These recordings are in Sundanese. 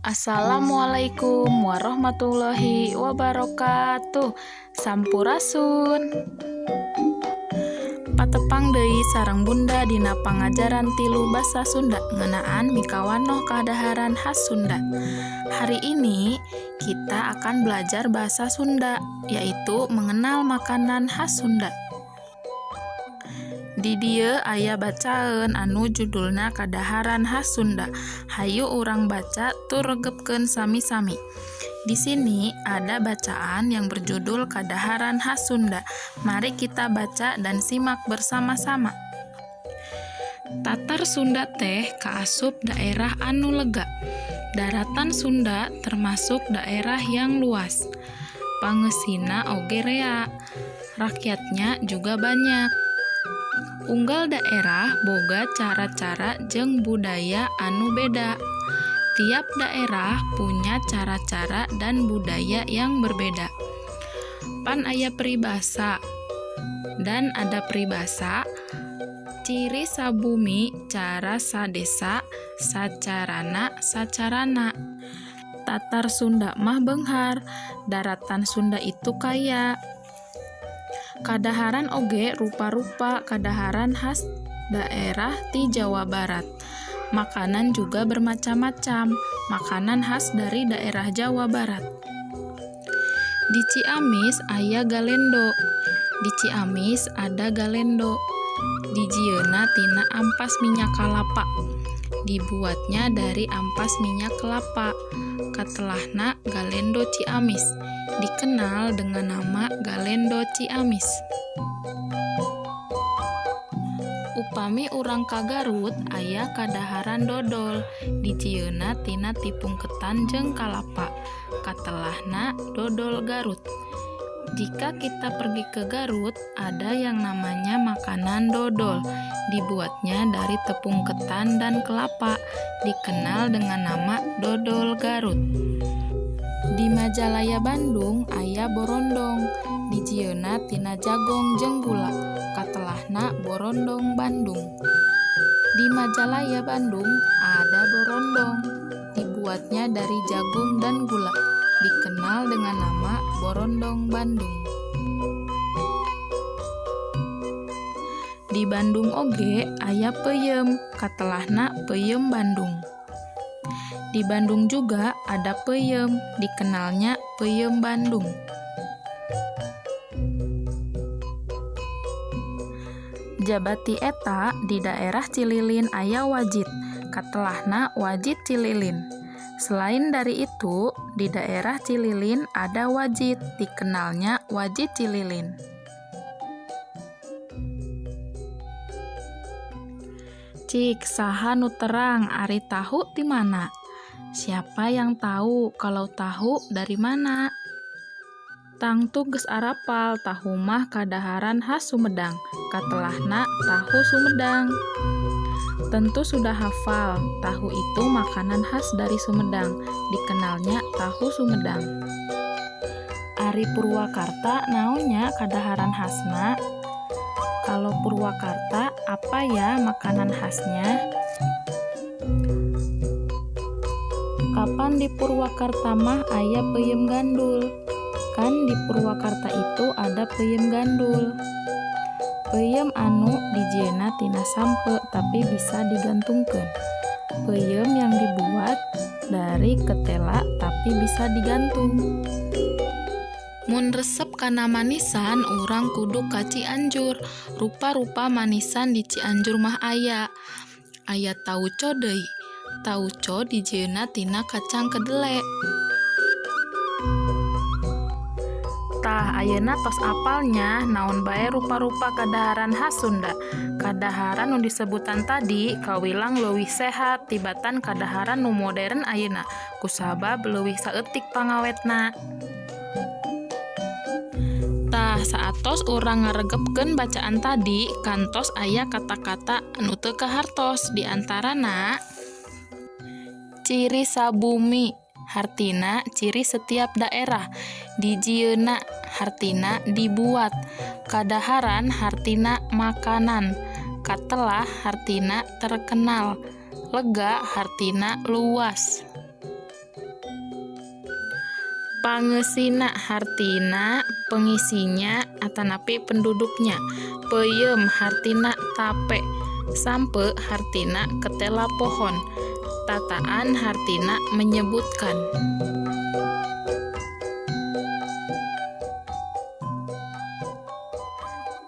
Assalamualaikum warahmatullahi wabarakatuh. Sampurasun. Patepang deui sareng Bunda dina pangajaran tilu basa Sunda ngeunaan mikawanoh kadaharan khas Sunda. Hari ini kita akan belajar bahasa Sunda, yaitu mengenal makanan khas Sunda. Di dieu aya bacaeun anu judulna Kadaharan Khas Sunda. Hayu urang baca tur regepkeun sami-sami. Di sini ada bacaan yang berjudul Kadaharan Khas Sunda. Mari kita baca dan simak bersama-sama. Tatar Sunda teh kaasup daerah anu lega. Daratan Sunda termasuk daerah yang luas. Pangeusina oge rea. Rakyatnya juga banyak. Unggal daerah boga cara-cara jeung budaya anu beda. Tiap daerah punya cara-cara dan budaya yang berbeda. Pan aya peribahasa dan ada peribahasa ciri sabumi cara sadesa sacarana sacarana. Tatar Sunda mah beunghar, daratan Sunda itu kaya. Kadaharan oge rupa-rupa kadaharan khas daerah ti Jawa Barat. Makanan juga bermacam-macam, makanan khas dari daerah Jawa Barat. Di Ciamis aya galendo. Di Ciamis ada galendo. Dijieunna tina ampas minyak kalapa. Dibuatnya dari ampas minyak kelapa. Katelahna galendo Ciamis. Dikenal dengan nama galendo Ciamis. Upami urang ka Garut aya kadaharan dodol, dijieunna tina tipung ketan jeung kalapa. Katelahna dodol Garut. Jika kita pergi ke Garut, ada yang namanya makanan dodol. Dibuatnya dari tepung ketan dan kelapa, dikenal dengan nama dodol Garut. Di Majalaya Bandung aya borondong, dijieunna tina jagong jeung gula. Katelahna borondong Bandung. Di Majalaya Bandung ada borondong, dibuatnya dari jagung dan gula, dikenal dengan nama borondong Bandung. Di Bandung oge aya peuyeum, katelahna peuyeum Bandung. Di Bandung juga ada peuyeum, dikenalnya peuyeum Bandung. Jaba ti eta di daerah Cililin aya wajit, katelahna wajit Cililin. Selain dari itu, di daerah Cililin ada wajit, dikenalnya wajit Cililin. Cik, saha nu terang ari tahu ti mana? Siapa yang tahu kalau tahu dari mana? Tangtu geus arapal tahu mah kadaharan khas Sumedang, katelahna tahu Sumedang. Tentu sudah hafal, tahu itu makanan khas dari Sumedang, dikenalnya tahu Sumedang. Ari Purwakarta naon nya kadaharan khasna? Kalau Purwakarta, apa ya makanan khasnya? Kapan di Purwakarta mah aya peuyeum gandul? Kan di Purwakarta itu ada peuyeum gandul. Peuyeum anu dijieunna tina sampeu tapi bisa digantungkeun. Peuyeum yang dibuat dari ketela tapi bisa digantung. Mun resep kana manisan, urang kudu ka Cianjur. Rupa-rupa manisan di Cianjur mah aya. Aya tauco deui. Tauco dijieunna tina kacang kedele. Tah, ayeuna tos apal nya naon bae rupa-rupa kadaharan khas Sunda. Kadaharan nu disebutan tadi kawilang leuwih sehat tibatan kadaharan nu modern ayeuna kusabab leuwih saeutik pangawetna. Tah, saatos urang ngaregepkeun bacaan tadi, kantos aya kata-kata anu teu kahartos, di antarana ciri sabumi. Hartina ciri setiap daerah. Dijieunna hartina dibuat. Kadaharan hartina makanan. Katelah hartina terkenal. Lega hartina luas. Pangeusina hartina pengisinya atanapi penduduknya. Peuyeum hartina tape. Sampeu hartina ketela pohon. Tataan hartina menyebutkan.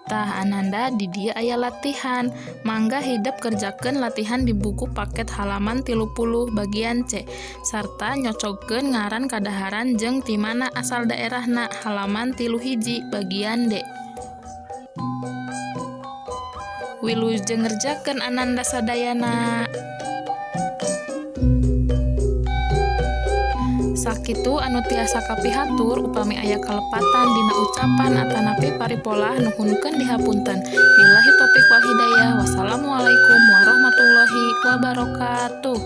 Tah ananda, di dieu aya latihan. Mangga hidep kerjakeun latihan di buku paket halaman 30 bagian C sarta nyocogkeun ngaran kadaharan jeung ti mana asal daerahna halaman 31 bagian D. Wilujeng ngerjakeun, ananda sadayana. Sakitu anu tiasa kapihatur. Upami aya kalepatan dina ucapan atanapi paripolah, nuhunkeun dihapunten. Billahi taufik wal hidayah, wassalamualaikum warahmatullahi wabarakatuh.